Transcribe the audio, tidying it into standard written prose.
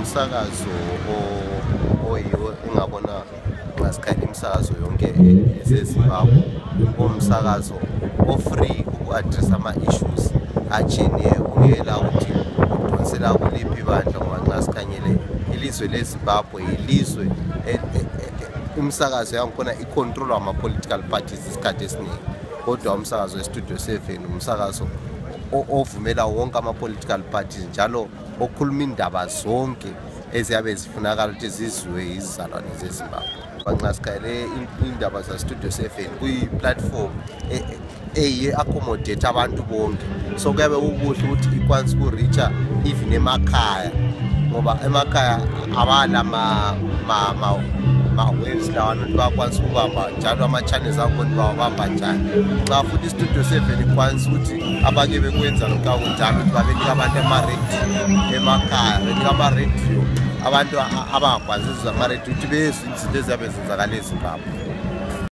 umsakazo oyiwo engabona ngasikhathi imsakazo yonke eseZimbabwe umsakazo ofree uku-address ama-issues achene ungela ukuthi udonsela kuliphi bandla ngoba nxa sikhangele ilizwe leZimbabwe ilizwe imsakazo yangikhona icontrolwa ama-political parties isikhathi esiningi kodwa umsakazo weStudio 7 umsakazo ovumela wonke ama-political parties njalo okhuluma indaba zonke eziyabe zifunakala ukuthi zizwe izizalwane zeZimbabwe. Nxa sikhangele indaba zaStudio 7 kuyi-platform eyi-accommodate abantu bonke, so kuyabe kukuhle ukuthi ikwanise ukuricha even emakhaya ngoba emakhaya abala ma-waves lawana ukuthi bakwanise ukubamba njalo ama-channels akhona bawabamba njani. Xa futhi iStudio 7 ikwanise ukuthi abake bekwenza lokhu akunjalo ukuthi babenika abantu ama-radio emakhaya, benika ama-radio abantu abangakwanisi ukuzwa ama-radio ukuthi bezwe izinto eziyabe zenzakala eZimbabwe.